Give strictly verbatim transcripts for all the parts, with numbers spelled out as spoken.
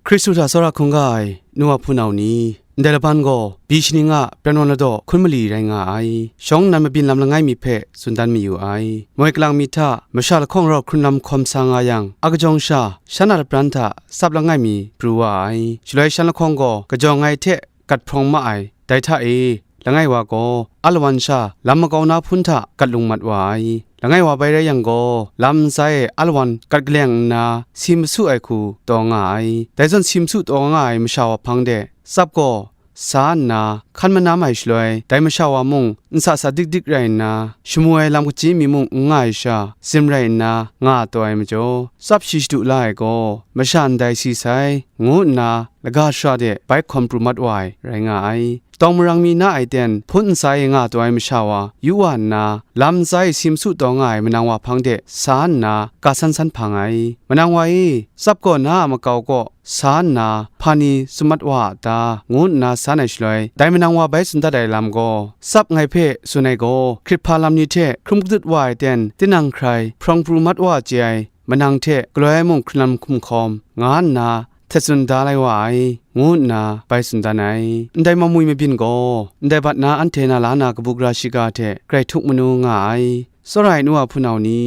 Hkristu hta tsawra hkungga ai nu wa hpunau ni, ndai laban gaw byi shaning a pren wan ladaw hkun mali rai nga ai. Shawng nnan mabyin lam langai mi hpe tsun dan mayu ai. Moi kalang mi hta masha lahkawng rau hkrun lam hkawm sa nga yang, a kajawng sha shan a lapran hta tsap langai mi pru wa ai. Shaloi shan lahkawng gaw kajawng ai hte gat hprawng ma ai. Dai hta e, langai wa gaw alawan sha lam makau na hpun hta gat lung mat wa ai. Langai wa bai rai yang gaw, lam ntsa e alawan gat kaleng nna si masu ai hku taw nga ai. Dai zawn si masu taw nga ai masha wa hpang de tsap gaw sa nna hkan manam ai shaloi, dai masha wa mung nsa sa dik dik rai nna, shamu ai lam kaji mi mung n nga ai sha, zim rai nna nga taw ai majaw, tsap shi shadu la ai gaw, masha ndai si sai, ngu nna laga shara de bai hkawm pru mat wa ai rai nga ai. Tawng marang mi na ai ten hpun ntsa e nga taw ai masha wa yu wa nna, lam ntsa e si masu taw nga ai manang wa hpang de sa nna ga san san hpang ai. Manang wa e, tsap gaw na a makau kaw sa nna hpa ni tsun mat wa a ta, ngu nna san ai shaloi, dai manang wa bai tsun dat ai lam gaw, tsap ngai hpe tsun ai gaw, hkrit hpa lam ni hte hkrum kadut wa ai ten tinang hkrai hprawng pru mat wa chye ai manang hte galoi ai mung hkrun lam hkum hkawm, nga nna htet tsun da lai wa ai, ngu nna bai tsun dan ai. Ndai mamwi mabyin gaw, ndai bat na anhte na la na kabu gara shiga hte grai htuk manu nga ai. Tsawra ai nu a hpunau ni,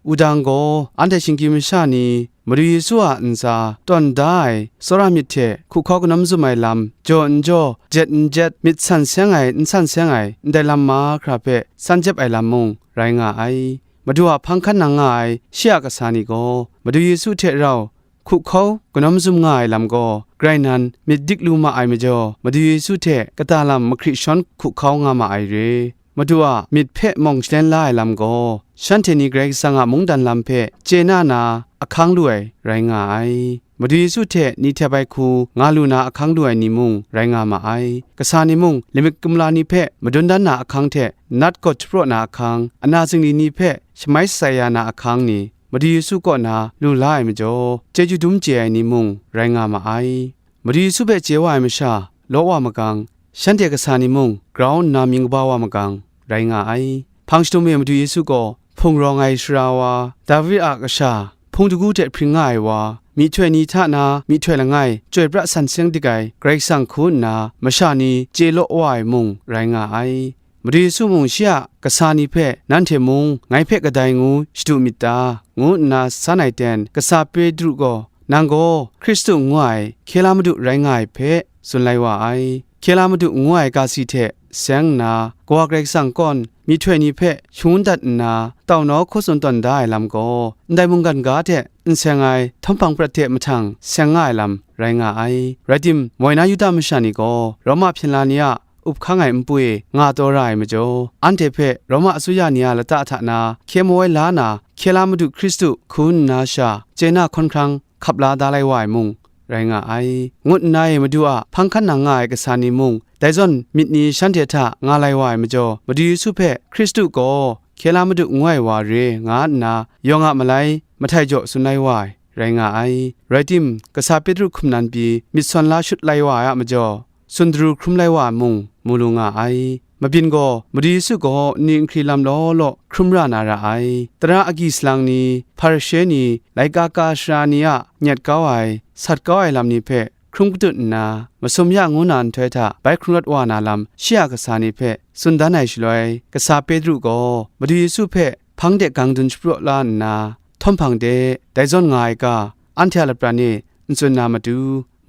wudang gaw anhte shinggyim masha ni Madu Yesu a ntsa tawn da ai tsawra myit hte hku hkau kanam zum ai lam, jaw n jaw, jet n jet, myit san seng ai, n san seng ai, ndai lam mahkra hpe san jep ai lam mung rai nga ai. Madu a hpang hkan nang nga ai shi a kasa ni gaw, Madu Yesu hte rau hku hkau kanam zum nga ai lam gaw, grai nan myit dik lu ma ai majaw, Madu Yesu hte kata lam mahkri shawn hku hkau nga ma ai re. Madu a myit hpe mawng shalen la ai lam gaw, shanhte ni Karai Kasang a mungdan lam hpe chye na na ahkang lu ai rai nga ai. Madu Yesu hte ni htep ai hku nga lu na ahkang lu ai ni mung rai nga ma ai. Kasa ni mung lamik kumla ni hpe madun dan na ahkang hte nat gawt shapraw na ahkang, ana zingli ni hpe shamai shatsai ya na ahkang ni, Madu Yesu kaw na lu la ai majaw, chyeju dum chye ai ni mung rai nga ma ai. Madu Yesu hpe chye wa ai masha law wa magang, shanhte kasa ni mung grau nna mying kaba wa magang, rai nga ai. Hpang shadum e Madu Yesu gaw hpung rawng ai sara wa, David a kasha, hpung dagu hte hpring nga ai wa, myihtoi ni hta na myihtoi langai, chyoi pra san seng dik ai Karai Kasang hku nna masha ni chye law wa ai mung rai nga ai. Madu Yesu mung shi a kasa ni hpe, nanhte mung ngai hpe kadai ngu shadu myit ta? Ngu nna san ai ten, kasa Petru gaw, nang gaw Hkristu ngu ai, hkye la Madu rai nga ai hpe tsun lai wa ai. Hkye la Madu ngu ai ga si hte seng nna, Kawa Karai Kasang kawn myihtoi ni hpe shangun dat nna, tau naw hkaw tsun tawn da ai lam gaw, ndai mungkan ga hte n seng ai htawm hpang prat hte mahtang seng nga ai lam rai nga ai. Rai tim, moi na Yuda masha ni gaw Roma hpyen la ni a up hkang ai npu e nga taw ra ai majaw, anhte hpe Roma asuya ni a lata hta na hkye mawai la na, hkye la Madu Hkristu hku nna sha chye na hkawn hkrang hkap la da lai wa ai mung rai nga ai, ngut nna e Madu a hpang hkan nang nga ai kasa ni mung, dai zawn myit ni shanhte hta nga lai wa ai majaw, Madu Yesu hpe Hkristu gaw hkye la Madu ngu ai wa re nga nna yawng a malai mahtai jaw tsun lai wa ai rai nga ai. Rai tim, kasa Petru hkum nan pyi myit sawn la shut lai wa ai a majaw, sundru hkrum lai wa mung mu lu nga ai. Mabyin gaw Madu Yesu gaw nni nhkri lam law law hkrum ra na ra ai. Tara agyi salang ni, Hparishe ni, laika ka sara ni a nyet kau ai, sat kau ai lam ni hpe hkrum kadut nna, masum ya ngu na nhtoi hta bai hkrung rawt wa na lam shi a kasa ni hpe tsun dan ai shaloi, kasa Petru gaw Madu Yesu hpe hpang de gang dun shapraw la nna, htawm hpang de, dai zawn nga ai ga, anhte a lapran e n tsun na matu,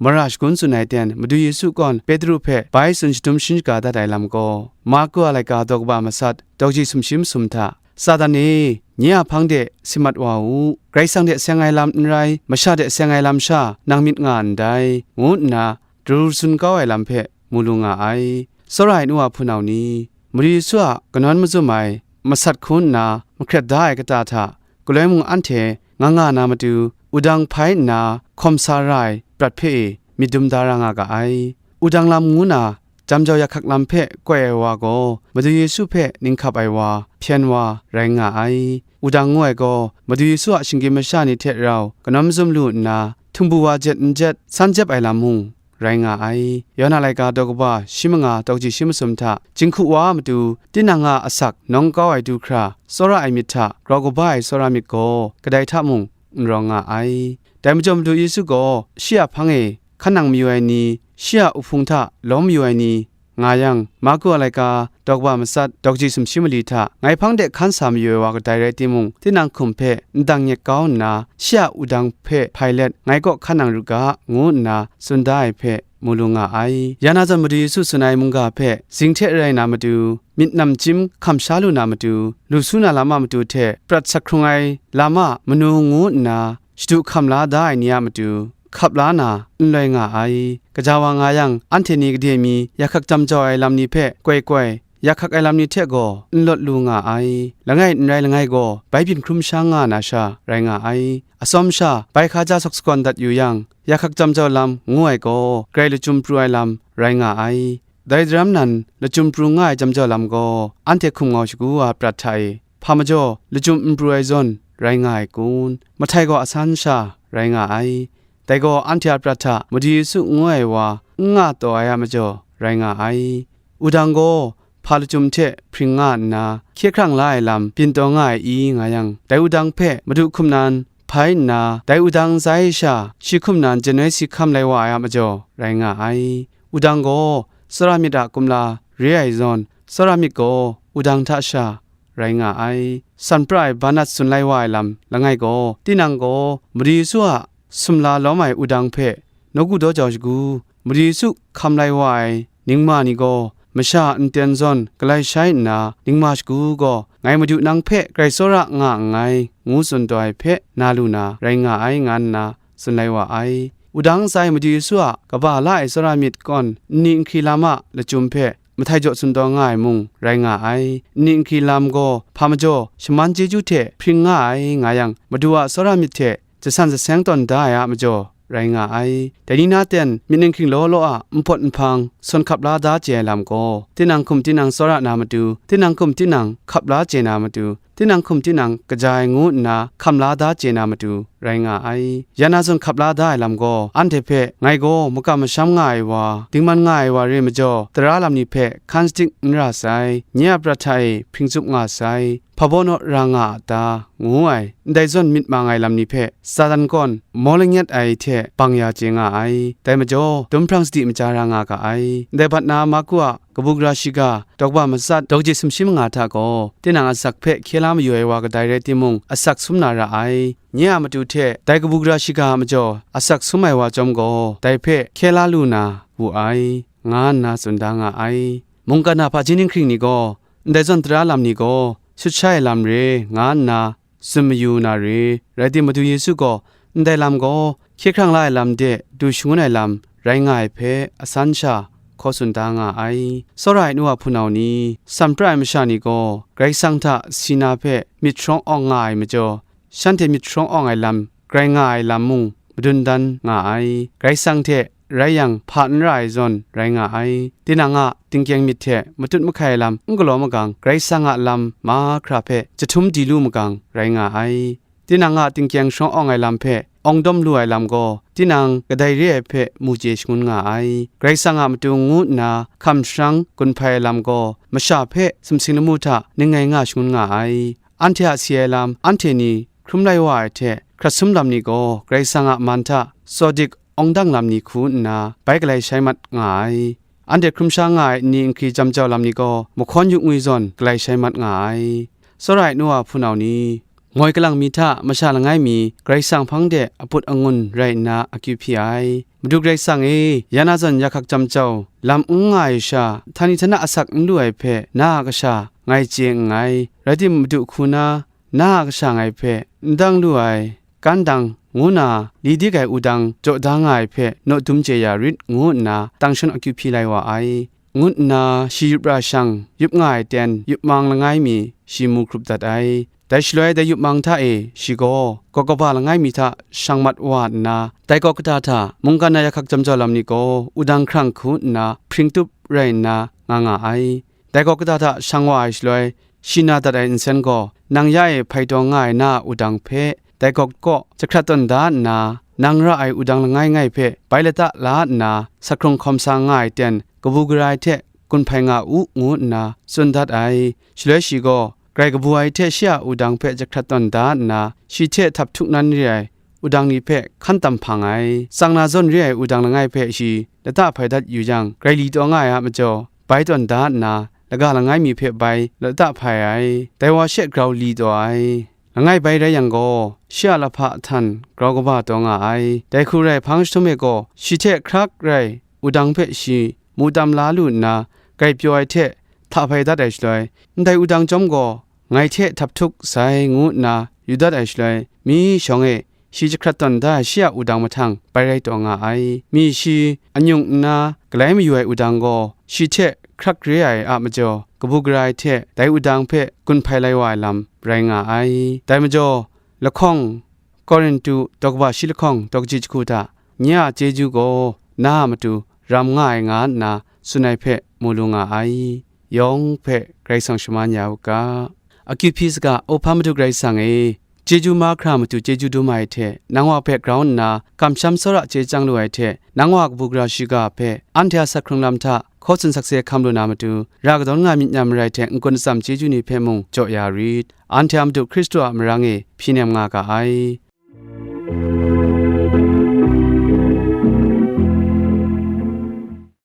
mara shagun tsun ai ten Madu Yesu kawn Petru hpe bai tsun shadum sharin shaga dat ai lam gaw, Marku a laika daw kaba masat, daw kaji sumshi masum hta, Satan e, nye a hpang de si mat wa u, Karai Kasang de seng ai lam n rai, masha de seng ai lam sha nang myit nga ndai, ngu nna daru tsun kau ai lam hpe mu lu nga ai. Tsawra ai nu a hpunau ni, Madu Yesu a kanawn mazum ai masat hku nna mahkret da ai kata hta, galoi mung anhte nga nga na matu, wudang hpai nna hkawm sa ra ai prat hpe e myit dum da ra nga ga ai. Wudang lam ngu na, jam jau ya hkak lam hpe koi ai wa gaw, Madu Yesu hpe ninghkap ai wa, hpyen wa, rai nga ai. Wudang ngu ai gaw, Madu Yesu a shinggyim masha ni hte rau kanawn mazum lu nna, htingbu wa jet n jet, san jep ai lam mung rai nga ai. Yawhan a laika daw kaba shi manga daw kaji shi masum hta, jinghku wa a matu, tinang a asak nawng kau ai du hkra, tsawra ai myit hta grau kaba ai tsawra myit gaw, kadai hta mung n rawng nga ai. Dai majaw Madu Yesu gaw shi a hpang e hkan nang mayu ai ni, shi a uhpung hta lawm mayu ai ni, nga yang, Marku a laika, daw kaba matsat, daw kaji sumshi mali hta, ngai hpang de hkan sa mayu ai wa kadai rai timung, tinang hkum hpe ndang nyet kau nna, shi a wudang hpe hpai let, ngai kaw hkan nang ru ga, ngu nna tsun da ai hpe mu lu nga ai. Ya na zawn Madu Yesu tsun ai mungga hpe zing hte rai na matu, myit namchyim hkam sha lu na matu, lu su na lam a matu hte prat sak hkrung ai lam a manu ngu nna, shadu hkam la da ai ni a matu, hkap la na n loi nga ai. Gaja wa nga yang, anhte ni gade mi, ya hkak jam jau ai lam ni hpe koi koi, ya hkak ai lam ni hte gaw n lawt lu nga ai. Langai n rai langai gaw, bai byin hkrum sha nga na sha rai nga ai. Atsawm sha, bai hka ja sawk sagawn dat yu yang, ya hkak jam jau lam ngu ai gaw, grai lachyum pru ai lam rai nga ai. Dai daram nan, lachyum pru nga ai jam jau lam gaw, anhte hkum ngau shagu wa prat hta e, hpa majaw lachyum n pru ai zawn rai nga ai kun? Mahtai gaw asan sha rai nga ai. Dai gaw anhte a prat hta Madu Yesu ngu ai wa n nga taw ai a majaw rai nga ai. Wudang gaw hpa lachyum hte hpring nga nna, hkye hkrang la ai lam byin taw nga ai i nga yang, dai wudang hpe Madu hkum nan hpai nna, dai wudang ntsa e sha shi hkum nan janoi si hkam lai wa ai a majaw rai nga ai. Wudang gaw tsawra myit a kumla re ai zawn, tsawra myit gaw wudang hta sha rai nga ai. San pra ai banat tsun lai wa ai lam langai gaw, tinang gaw Madu Yesu a sumla lawm ai wudang hpe nawku daw jau shagu, Madu Yesu hkam lai wa ai ningma ni gaw, masha nten zawn galai shai nna, ningma shagu gaw, ngai Madu nang hpe grai tsawra nga nngai, ngu tsun taw ai hpe na lu na rai nga ai, nga nna tsun lai wa ai. Wudang ntsa e Madu Yesu a kaba la ai tsawra myit kawn nni nhkri lam a lachyum hpe mahtai jaw tsun taw nga ai mung rai nga ai. Nni nhkri lam gaw hpa majaw shaman chyeju hte hpring nga ai nga yang, Madu a tsawra myit hte jasan jaseng tawn da ai a majaw rai nga ai. Dai ni na ten myit ninghking law law a npawt nhpang sawn hkap la da chye ai lam gaw, tinang hkum tinang tsawra na matu, tinang hkum tinang hkap la chye na matu, tinang hkum tinang kaja ai ngu nna hkam la da chye na matu rai nga ai. Ya na zawn hkap la da ai lam gaw, anhte hpe ngai gaw makam masham nga ai wa, dingman nga ai wa re majaw, tara lam ni hpe hkan shadik n ra sai, nye a prat hta e hpring tsup nga sai, hpa baw naw ra nga a ta, ngu ai. Ndai zawn myit mang ai lam ni hpe Satan gaw maw langyet ai hte bang ya chye nga ai. Dai majaw, dum hprang sadi maja ra nga ga ai. Ndai bat na Marku a kabu gara shiga, daw kaba matsat, daw kaji sumshi manga hta gaw, tinang asak hpe hkye la mayu ai wa kadai rai timung, asak sum na ra ai. Nye a matu hte dai kabu gara shiga a majaw asak sum ai wa chyawm gaw, dai hpe hkye la lu na wu ai, nga nna tsun da nga ai. Mungkan a hpaji ninghkring ni gaw, ndai zawn tara lam ni gaw, shut sha ai lam re, nga nna tsun mayu na re. Rai timung, Madu Yesu gaw ndai lam gaw hkye hkrang la ai lam de du shangun ai lam rai nga ai hpe asan sha hkaw tsun da nga ai. Tsawra ai nu a hpunau ni, san pra ai masha ni gaw Karai Kasang hta si na hpe myit sharawng awng nga ai majaw, shanhte myit sharawng awng ai lam, grai nga ai lam mung madun dan nga ai. Karai Kasang hte rai yang, hpa n ra ai zawn rai nga ai. Tinang a tingkyeng myit hte matut mahkai ai lam n galaw magang, Karai Kasang a lam mahkra hpe jahtum di lu magang rai nga ai. Tinang a tingkyeng sharawng awng ai lam hpe awng dawm lu ai lam gaw, tinang kadai re ai hpe mu chye shangun nga ai. Karai Kasang a matu ngu nna hkam sharang gun hpai ai lam gaw, masha hpe sumsing lamu hta ning ngai nga shangun nga ai. Anhte a si ai lam, anhte ni hkrum lai wa ai hte hkrat sum lam ni gaw, Karai Kasang a man hta tsaw dik awng dang lam ni hku nna bai galai shai mat nga ai. Anhte hkrum sha nga ai nni nhkri jam jau lam ni gaw, mahkawn yu ngwi zawn galai shai mat nga ai. Tsawra ai nu a hpunau ni, moi kalang mi hta masha langai mi Karai Kasang hpang de aput angun rai nna akyu hpyi ai. Madu Karai Kasang e, ya na zawn ya hkak jam jau lam n nga ai sha, htani htana asak n lu ai hpe na a kasha ngai chye nngai. Rai timung, Madu hku na, na a kasha ngai hpe n dang lu ai, kan dang, ngu na, li dik ai wudang jaw da nga ai hpe naw dum chye ya rit, ngu nna tang shan akyu hpyi lai wa ai, ngu nna shi yup ra shang, yup nga ai ten yup mang langai mi shi mu hkrup dat ai. Dai shaloi dai yup mang hta e shi gaw, gawk kaba langai mi hta shang mat wa nna, dai gawk kata hta mungkan na ya hkak jam jau lam ni gaw wudang hkrang hku nna hpring tup rai nna nga nga ai. Dai gawk kata hta shang wa ai shaloi, shi na dat ai nsen gaw, nang ya e hpai taw nga ai na a wudang hpe, dai gawk kaw jahkrat tawn da nna, nang ra ai wudang langai ngai hpe bai lata la nna, sak hkrung hkawm sa nga ai ten, kabu gara ai hte gun hpai nga u, ngu nna tsun dat ai. Shaloi shi gaw, grai kabu ai hte shi a wudang hpe jahkrat tawn da nna, shi hte htap htuk nan re ai wudang ni hpe hkan tam hpang ai. Tsang na zawn re ai wudang langai hpe shi lata hpai dat yu jang, grai li taw nga ai a majaw, bai tawn da nna, laga langai mi hpe bai lata hpai ai. Dai wa she grau li taw ai. Langai bai rai yang gaw, shi a lahpa htan grau kaba taw nga ai. Dai hku rai hpang jahtum e gaw, shi hte hkrak rai wudang hpe shi mu tam la lu nna, grai pyaw ai hte hta hpai dat ai shaloi, ndai wudang chyawm gaw, ngai hte htap htuk sai, ngu nna yu dat ai shaloi, myi shawng e shi jahkrat tawn da ai shi a wudang mahtang bai rai taw nga ai. Myi shi anyung nna galai mayu ai wudang gaw, shi hte hkrak re ai a majaw, kabu gara ai hte dai wudang hpe gun hpai lai wa ai lam rai nga ai. Dai majaw, lahkawng, Korintu daw kaba shi lahkawng daw kaji jahku hta, nye a chyeju gaw na a matu ram nga ai, nga nna tsun ai hpe mu lu nga ai. Yawng hpe Karai Kasang shaman ya u ga. Akyu hpyi saga, O hpa Madu Karai Kasang e, chyeju mahkra matu chyeju dum ai hte, nang wa hpe grau nna kamsham tsawra chye chyang lu ai hte, nang wa kabu gara shiga hpe anhte a sak hkrung lam hta hkaw tsun sakse hkam lu na matu, ra kadawn nga myit na marai hte n-gun atsam chyeju ni hpe mung jaw ya rit. Anhte a Madu Hkristu a marang e hpyi nem nga ga ai.